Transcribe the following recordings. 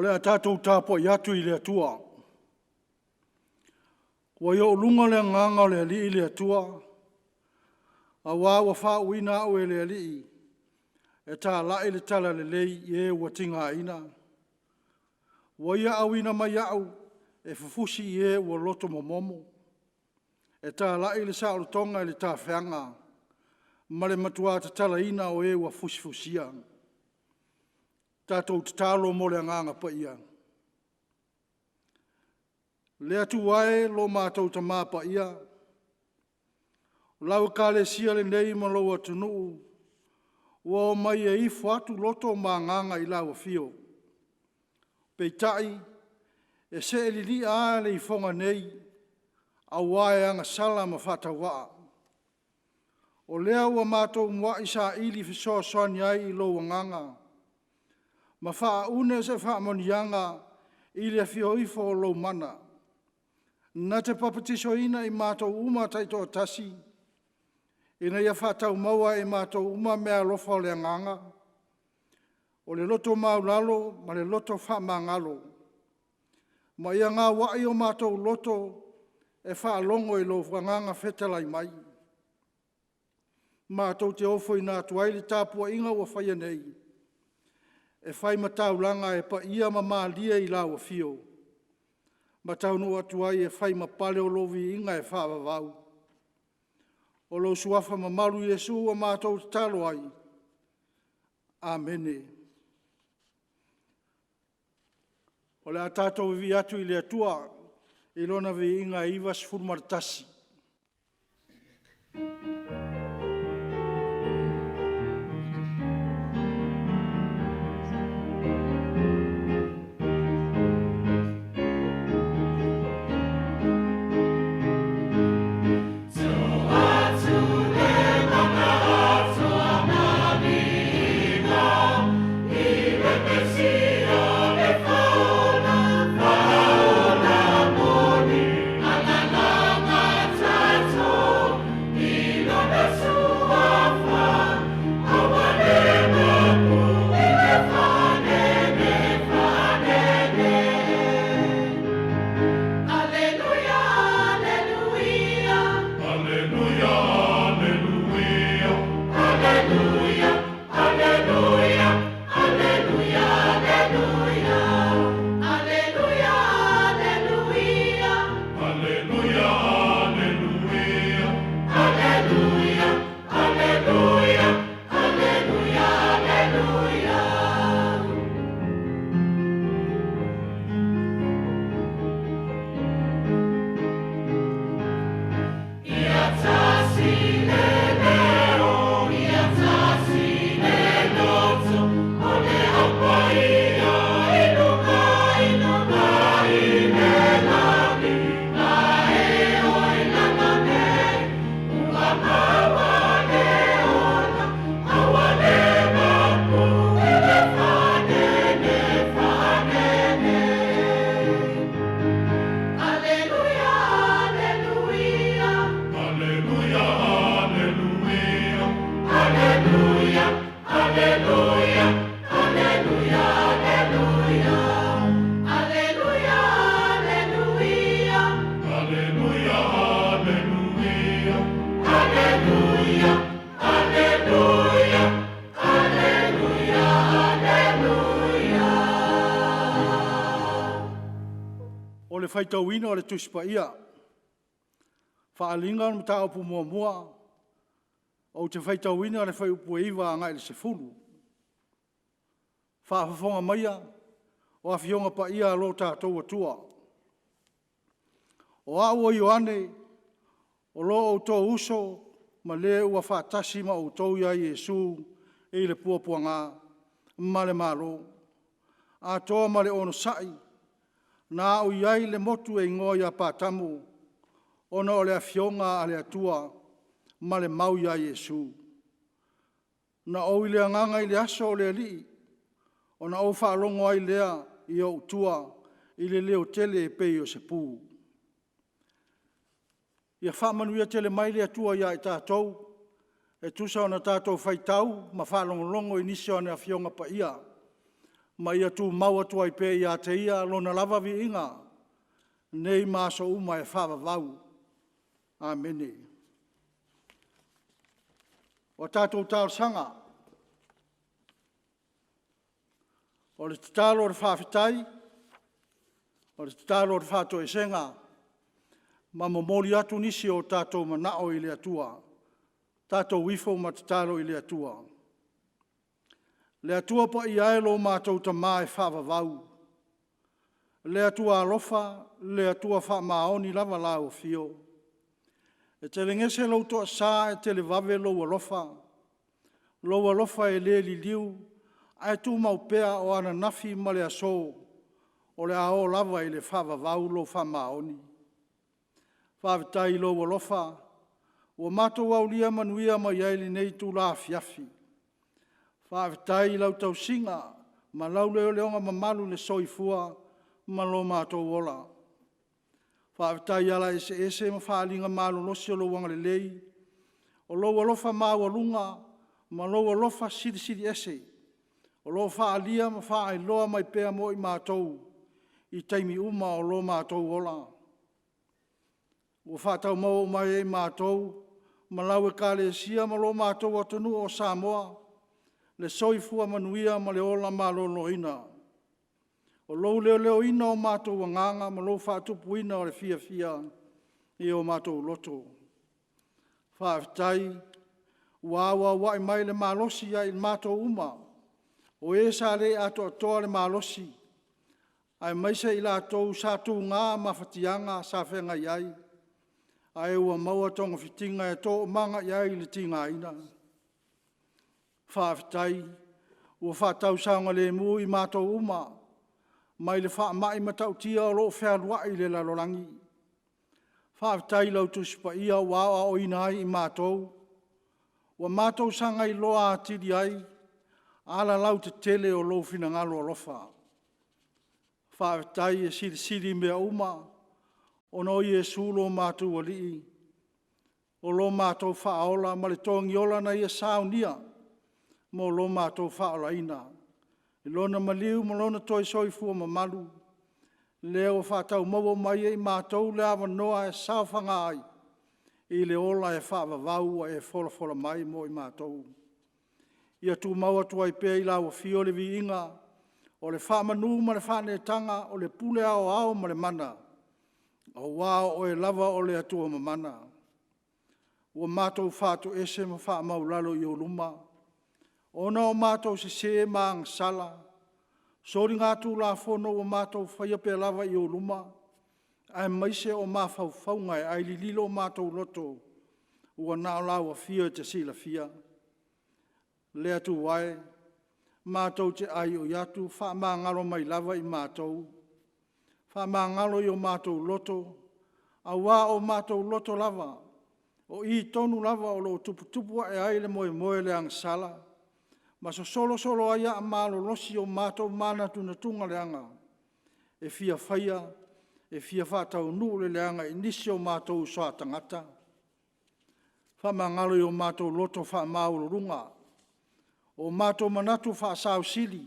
O le a tatou tapuai atu i le Atua. Ua i ou luga le agaga o le Alii le Atua, aua ua faauuina au e le Alii e talai le talalelei i e ua tigaina. Ua ia auina mai au e fufusi i e ua loto momomo, e talai le saolotoga i le tafeaga ma le matua tatalaina o e ua fusifusia. Tatou tatalo mo le Agaga Paia. Le Atua e lo matou Tama Paia, o lau Ekalesia lenei ma lou atunuu ua omai e ifo atu loto ma agaga i lau afio, peitai, e see lilia lava le ifoga nei aua e agasala ma faatauvaa. O lea ua matou muai saili fesoasoani ai i lou Agaga ma faaune se faamanuiaga i le afio ifo o lou mana, na te papatisoina i matou uma taitoatasi, ina ia faataumaua e i matou uma meaalofa o le Agaga, o le loto maualalo ma le loto faamagalo, ma ia gauai o matou loto e faalogo i lou Agaga fetalai mai. Matou te ofoina atu ai le tapuaiga ua faia nei, e fai ma taulaga e paia ma malie i lau afio, ma taunuu atu ai e fai ma pale o lou viiga e faavavau. O lou Suafa mamalu Iesu ua matou tatalo ai. Amene. O le a tatou vivii atu i le Atua i Lona viiga e 91. O le faitauina o le Tusi Paia. Faaaliga o le Mataupu Muamua, ou te faitauina le fuaiupu e 9 agai i le 10. Faafofoga maia o Afioga Paia a lo tatou Atua. O au o Ioane, o lo outou uso ma le ua faatasi ma outou ia Iesu i le puapuaga ma le Malo, atoa ma le onosai, na au i ai i le motu e igoa ia Patamo ona o le Afioga a le Atua ma le mau ia Iesu. Na ou i le Agaga i le aso o le Alii, ona ou faalogo ai lea i ou tua i le leotele e pei o se pu. Ia faamanuia tele mai le Atua ia i tatou e tusa ona tatou faitau ma faalogologo i nisi o ana Afioga Paia ma ia tumau atu ai pea ia te Ia Lona lava viiga, nei ma aso uma e faavavau. Amene. O a tatou talosaga. O le tatalo o le faafetai, o le tatalo o le faatoesega, ma momoli atu nisi o tatou manao i le Atua. Tatou ifo ma tatalo i le Atua. Le Atua Paia e lo matou Tama e faavavau, le Atua alofa, le Atua faamaoni lava lau afio. E telegese lou toasa ae televave lou alofa, lou alofa e le liliu ae tumau pea o ananafi ma le aso, o le a oo lava i le faavavau lou faamaoni. Faafetai i lou alofa ua matou aulia manuia mai ai lenei itula afiafi. Faafetai i lau tausiga ma lau leoleoga mamalu i le soifua ma lo matou ola. Faafetai i ala eseese ma faaaliga malolosi o lou agalelei, o lou alofa maualuga ma lou alofa silisili ese o lo o faaalia ma faailoa mai pea mo i matou i taimi uma o lo matou ola. Ua faataumaua uma ai e i matou ma lau Ekalesia ma lo matou atunuu o Samoa le soifua manuia ma le ola maloloina. O lou leoleoina o matou agaga ma lou faatupuina o le fiafia i o matou loto. Faafetai ua auauai mai le malosi ia i matou uma o e sa le atoatoa le malosi, aemaise i latou sa tuga mafatiaga sa feagai ai, ae ua maua togafitiga e toomaga i ai le tigaina. Faafetai ua faatausaogalemu i matou uma mai le faamai matautia o lo o fealuai i le lalolagi. Faafetai i lau Tusi Paia ua aoaoina ai i matou, ua matou saga iloa atili ai alalautele o lou finagalo alofa. Faafetai e silisili i mea uma ona o Iesu lo matou Alii, o lo matou Faaola ma le Togiola na Ia saunia mo lo matou faaolaina. I Lona maliu ma Lona toe soifua mamalu, lea ua faataumaua uma ai e i matou le avanoa e saofaga ai i le ola e faavavau ua e folafola mai mo i matou. Ia tumau atu ai pea i lau Afio le viiga, o le faamanu ma le faaneetaga, o le pule aoao ma le mana, aua o Oe lava o le Atua Mamana. Ua matou faatoese ma faamaualalo i ou luma, ona o matou sese ma agasala, soligatulafono ua matou faia pea lava i ou luma, aemaise o mafaufauga e ailililo o matou loto ua na o lau Afio e te silafia. Le Atua e, matou te aioi atu, faamagalo mai lava i matou, faamagalo i o matou loto, aua o matou loto lava, o i tonu lava o lo o tuputupu ae ai le moemoe le agasala ma sosolosolo ai aa malolosi o matou manatunatuga leaga e fia faia, e fia faataunuu le leaga i nisi o matou uso a tagata. Faamagalo i o matou loto faamaualuluga, o matou manatu faasausili,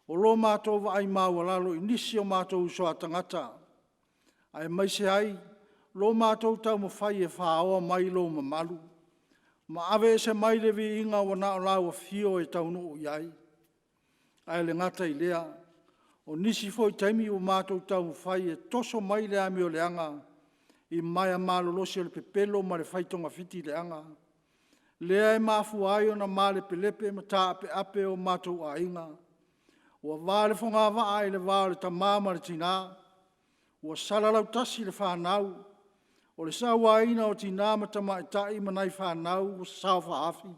o lo matou vaai maualalo i nisi o matou uso a tagata, aemaise ai lo matou taumafai e faoa mai lou mamalu ma aveese mai le viiga ua na o lau Afio e taunuu i ai. Ae le gata i lea, o nisi foi taimi ua matou taumafai e toso mai le amioleaga i maea malolosi o le pepelo ma le faitogafiti leaga, lea e mafua ai ona malepelepe ma taapeape o matou aiga, ua va le fogavaa i le va o le tama ma le tina, ua salalau tasi le fanau, o le sauaina o tina ma tamaitai ma nai fanau ua saofaafi,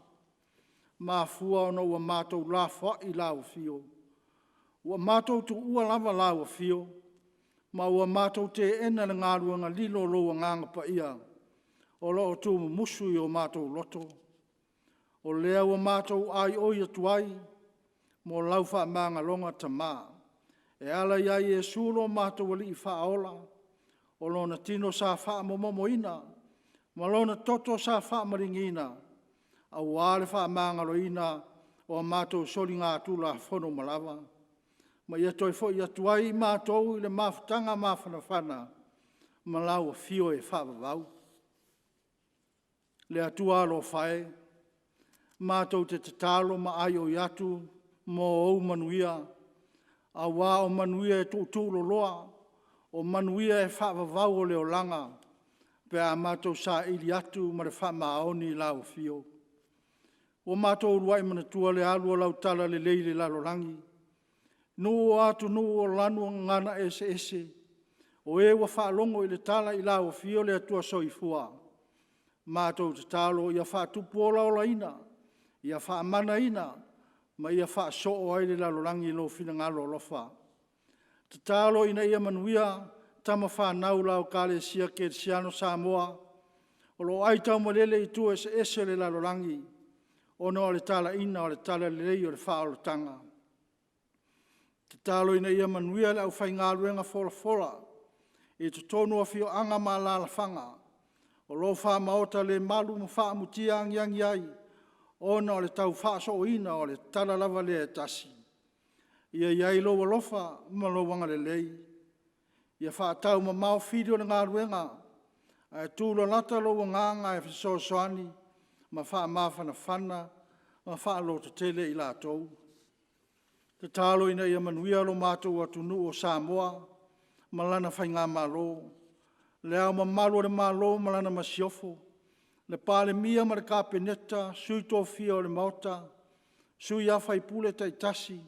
mafua ona ua matou lafoai i lau Afio. Ua matou tuua lava lau Afio ma ua matou teena le galuega lilo a lou Agaga Paia o lo o tuumumusu i o matou loto. O lea ua matou aioi atu ai mo lau faamagaloga Tama, e ala ia Iesu lo matou Alii Faaola, o Lona tino sa faamomomoina ma Lona toto sa faamaliniina, aua le faamagaloina o a matou soligatulafono uma lava. ma ia toe foi atu ai i matou i le mafutaga mafanafana ma lau Afio e faavavau. Le Atua alofa e, matou te tatalo ma aioi atu mo ou manuia, aua o manuia e tuutuuloloa, o manuia e faavavau o le olaga pe a matou saili atu ma le faamaoni i lau Afio. Ua matou uluai manatua le alu o lau Talalelei i le lalolagi, nuu o atunuu o lanu o gagana eseese, o e ua faalogo i le tala i lau Afio le Atua Soifua, matou tatalo ia faatupu olaolaina, ia faamanaina ma ia faasoo ai le lalolagi i lou finagalo alofa. Tatalo ina ia manuia tama fanau a lau Ekalesia Kerisiano i Samoa o lo o aitaumalele i itu eseese o le lalolagi ona o le talaiina o le Talalelei o le faaolataga. Tatalo ina ia manuia le aufaigaluega folafola i totonu o afioaga ma alaalafaga o lo o faamaota le malu ma faamutia agiagi ai ona o le tau faasooina o le tala lava lea e tasi. Ia i ai lou alofa ma lou agalelei, ia faataumamao fili o le galuega, ae tulalata lou Agaga e fesoasoani ma faamafanafana ma faalototele i latou. Tatalo ina ia manuia lo matou atunuu o Samoa ma lana Faigamalo, Le Ao Mamalu o le Malo ma lana Masiofo, le Palemia ma le Kapeneta, sui tofia o le Maota, sui usufono taitasi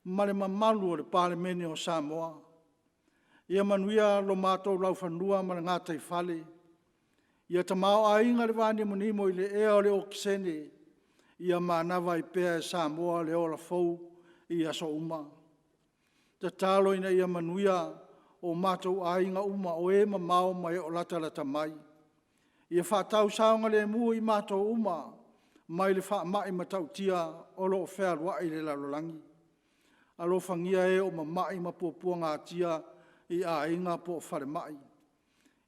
ma le mamalu o le Palemene o Samoa. Ia manuia lo matou laufanua ma le gataifale, ia tamaoaiga le vanimonimo i le ea o le okesene, ia manava ai pea e Samoa le ola fou i aso uma. Tatalo ina ia manuia o matou aiga uma o e mamao ma e o latalata mai. Ia faatau saogalemu i matou uma mai le faamai matautia o lo o fealuai i le lalolagi. Alofagia e o mamai ma puapuagatia i aiga po o falemai.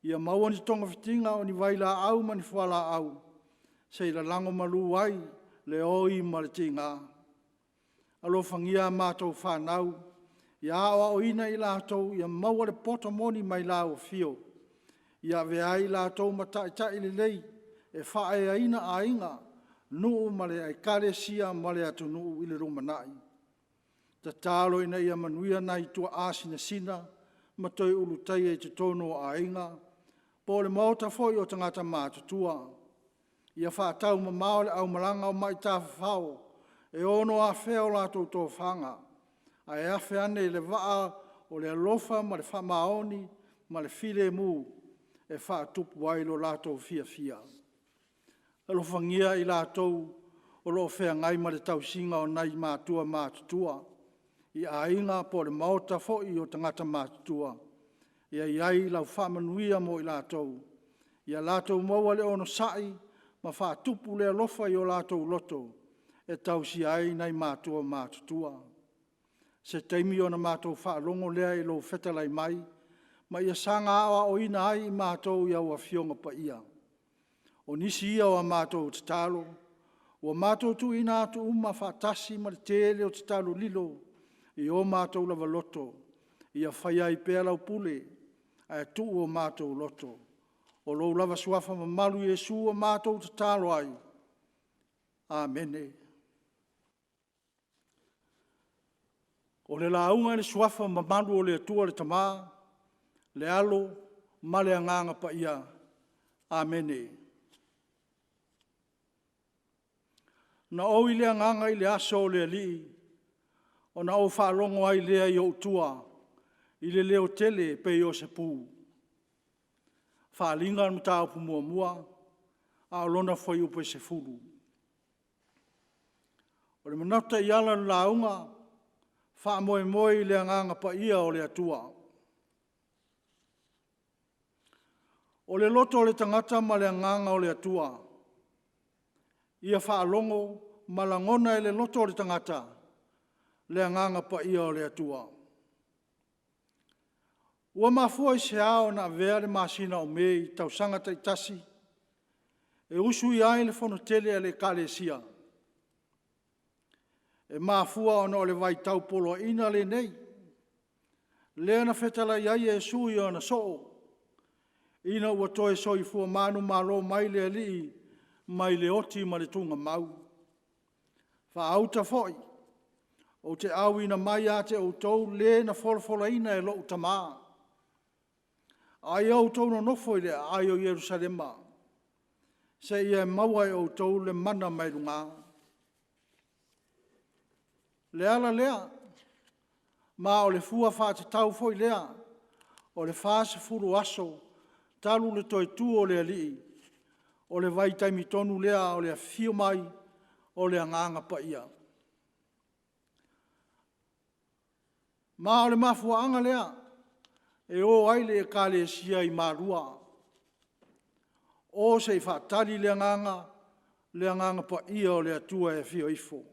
Ia maua ni togafitiga o ni vailaau ma ni fualaau se i lalago malu ai le oi ma le tiga. Alofagia a matou fanau, ia aoaoina i latou ia maua le poto moni mai lau Afio, ia avea ai i latou ma taitai lelei e faaeaina aiga, nuu ma le Ekalesia ma le atunuu i le lumanai. Tatalo ina ia manuia nai tuaa sinasina ma toe Ulutaia i totonu o aiga po o le maota foi o tagata matutua. Ia faataumamao le aumalaga o ma'i tafafao e ono afea o latou tofaga, ae afe ane i le vaa o le alofa ma le faamaoni ma le filemu e faatupu ai lo latou fiafia. Alofagia i latou o lo o feagai ma le tausiga o nai matua matutua i aiga po o le maota foi o tagata matutua. Ia i ai lau faamanuia mo i latou, ia latou maua le onosai ma faatupu le alofa i o latou loto e tausia ai nai matua matutua. Se taimi ona matou faalogo lea i lou fetalai mai, ma ia saga aoaoina ai i matou i au Afioga Paia. O nisi ia o a matou tatalo ua matou tuuina atu uma faatasi ma le tele o tatalo lilo i o matou lava loto, ia faia ai pea lau pule ae tuu o matou loto. O lou lava Suafa mamalu Iesu ua matou tatalo ai. Amene. O le lauga i le Suafa mamalu o le Atua le Tama, le Alo ma le Agaga Paia. Amene. Na ou i le Agaga i le aso o le Alii, ona ou faalogo ai lea i ou tua i le leotele e pei o se pu. Faaaliga Mataupu Muamua a o lona fuaiupu e 10. O le manatu taiala o le lauga, faamoemoe i le Agaga Paia o le Atua. O le loto o le tagata ma le Agaga o le Atua, ia faalogo ma lagona e le loto o le tagata le Agaga Paia o le Atua. Ua mafua i se a ona avea le masina o Me i tausaga taitasi e usuia ai le Fono Tele a le Ekalesia? E mafua ona o le vaitau poloaiga lenei lea na fetalai ai Iesu i ona soo, ina ua toe soifua manumalo mai le Alii mai le oti ma le tuugamau. Faauta foi, ou te auina mai ia te outou le na folafolaina e lou Tama. A ia outou nonofo i le aai o Ierusalema, seia maua e outou le mana mai luga.” O le ala lea, ma o le fua faatatau foi lea o le 40 aso talu le toe tu o le Alii, o le vaitaimi tonu lea o le afio mai o le Agaga Paia. Ma o le mafuaaga lea e o ai le Ekalesia i Malua, o se i faatali le Agaga Paia o le Atua e afio ifo,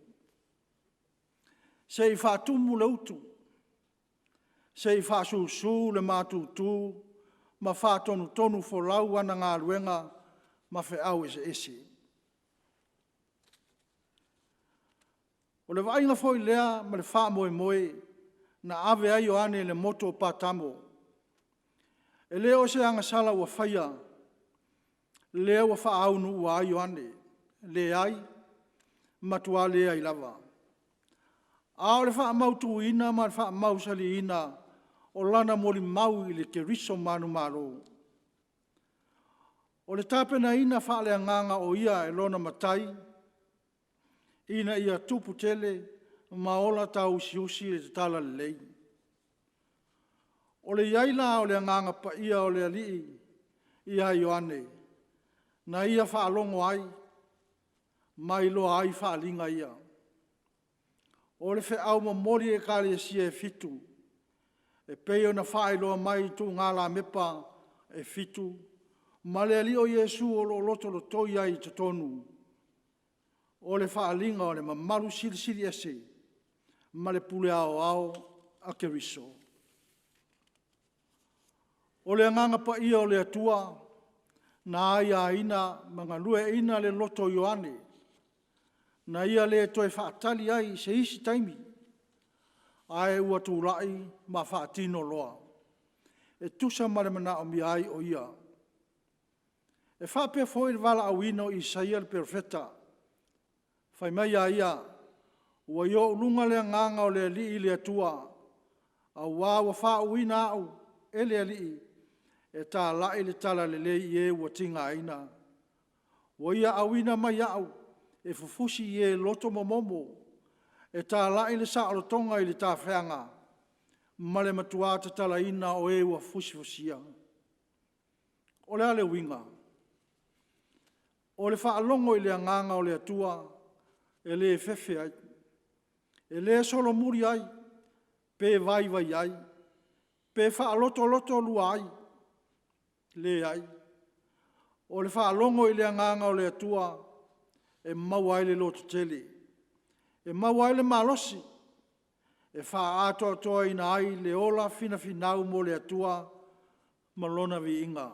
se i faatumu le utu, se i faasusu le matutu ma faatonutonufolau ana galuega ma feau eseese. O le vaaiga foi lea ma le faamoemoe na ave ai Ioane i le motu o Patamo. E le o se agasala ua faia lea ua faaunuua ai Ioane, leai, matua leai lava. A o le faamautuina ma le faamausaliina o lana molimau i le Keriso manumalo. O le tapenaina faaleagaga o ia e lona Matai, ina ia tupu tele ma ola tauusiusi le Talalelei. O le i ai la o le Agaga Paia o le Alii ia Ioane, na ia faalogo ai ma iloa ai faaaliga ia. O le feau momoli i Ekalesia e fitu, e pei ona faailoa mai i tuugalamepa e fitu ma le Alii o Iesu o lo o lotolotoi ai i totonu, o le faaaliga o le mamalu silisili ese ma le pule aoao a Keriso. O le Agaga Paia o le Atua na aiaina ma galueaiina le loto o Ioane, na ia le toe faatali ai i se isi taimi, ae ua tulai ma faatino loa, e tusa ma le manaomia ai o ia. E faapea foi le valaauina o Isaia le Perofeta, fai mai a ia, “Ua i ou luga le Agaga o le Alii le Atua, aua ua faauuina au e le Alii e talai le Talalelei i e ua tigaina. Ua ia auina mai au e fufusi e loto momomo, e talai le saolotoga i le tafeaga, ma le matua tatalaina o e ua fusifusia.” O le a le uiga? O le faalogo i le Agaga o le Atua, e le fefe ai, e le solomuli ai, pe vaivai ai, pe faalotolotolua ai. Leai, o le faalogo i le Agaga o le Atua, e maua ai le lototele, e maua ai le malosi, e faaatoatoaina ai le ola finafinau mo le Atua ma Lona viiga,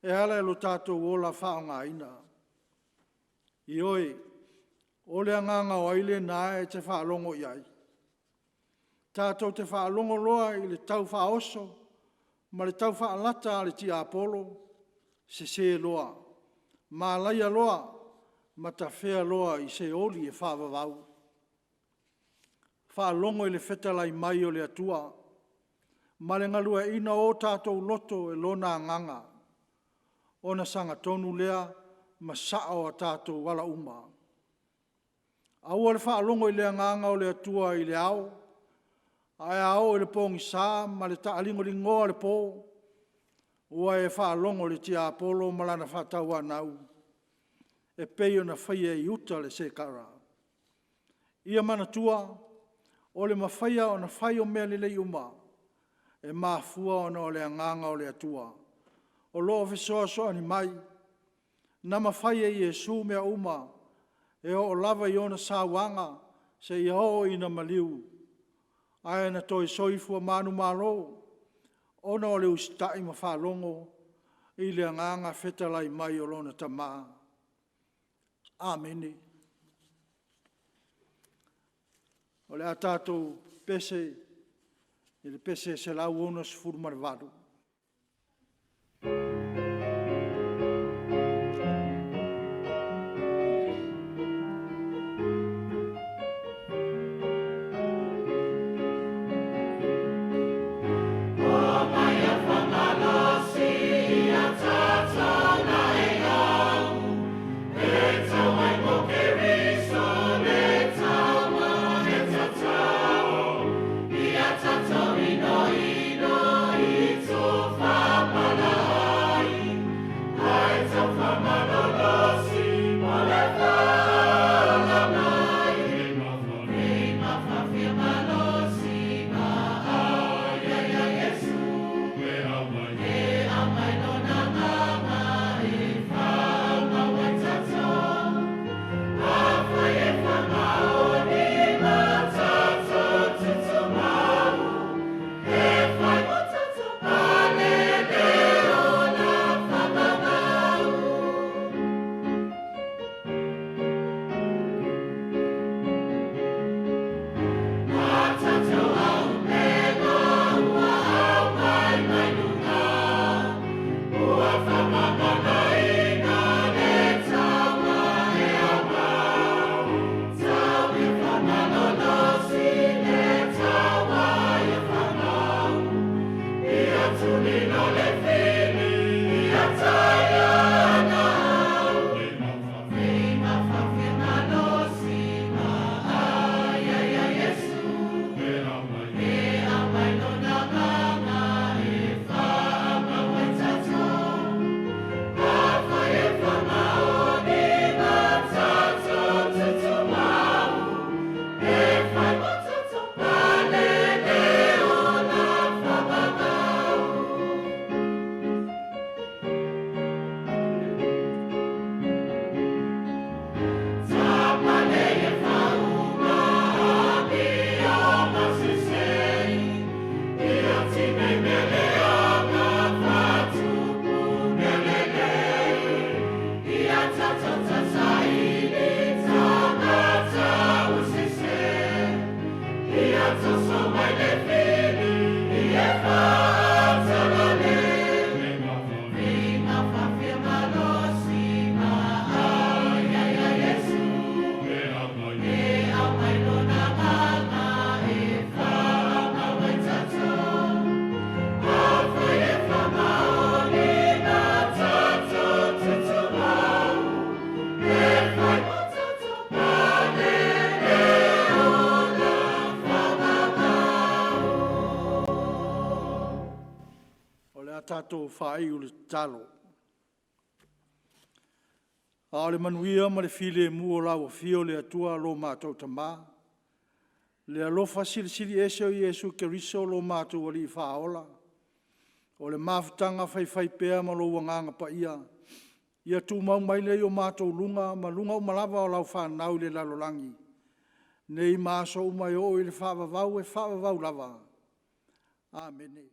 e ala i lo tatou ola faaaogaina. Ioe, o le agaga o ai lena e te faalogo i ai? Tatou te faalogo loa i le tau faaoso ma le tau faalata a le tiapolo, sese loa, malaia loa ma tafea loa i Seoli e faavavau. Faalogo i le fetalai mai o le Atua ma le galueaiina o tatou loto e Lona Agaga, ona sagatonu lea ma sao a tatou ala uma. Aua le faalogo i le Agaga o le Atua i le ao, ae a oo i le pogisa ma le taaligoligoa o le po, ua e faalogo i le tiapolo ma lana faatauanau, e pei ona faia e Iuta le Sekara. Ia manatua, o le mafaia ona fai o mea lelei uma, e mafua ona o le Agaga o le Atua, o lo o fesoasoani mai, na mafai e Iesu mea uma, e oo lava i ona sauaga seia oo ina maliu, ae na toe soifua manumalo ona o le usitai ma faalogo i le Agaga fetalai mai o lona Tama. Amene. O le a tatou pese i le pese 168. Ia tatou inoino i Tufa ma le valaau nai malosi ia Iesu e aumai Lona Agaga e faamau ai tatou. Afai e faamaoni ma tatou tutumau, e fai mo tatou pale le ola faamauamau. A tatou auupega ua aumai mai luga, ua faamagaloina le taua e aumau. Tau ia faamalolosi le taua ia faamau, ia tuli loa le fili ia taia na au. Feiga malosi ma ai ai ia Iesu, e aumai Lona Agaga e faamau ai tatou. Afai e faamaoni ma tatou tutumau, e fai mo tatou pale le ola faamauamau. Tapa le faauma amio ma sese, ia tinei mea leaga faatupu mea lelei. Ia tatou tasaili tagata ua sese, ia toso mai le fili ia faatalale. Feiga malosi ma ai ai ia Iesu, e aumai Lona Agaga e faamau ai tatou. Afai e faamaoni ma tatou tutumau, e fai mo tatou pale le ola faamauamau. O le a tatou faaiu i le tatalo. A o le manuia ma le filemu o lau afio le Atua lo matou Tama, le alofa Silisili Ese o Iesu Keriso lo matou Alii Faaola, o le mafutaga faifaipea ma lou Agaga Paia, ia tumau mai lea i o matou luga ma luga uma lava o lau fanau i le lalolagi, nei ma aso uma e oo i le faavavau e faavavau lava. Amene.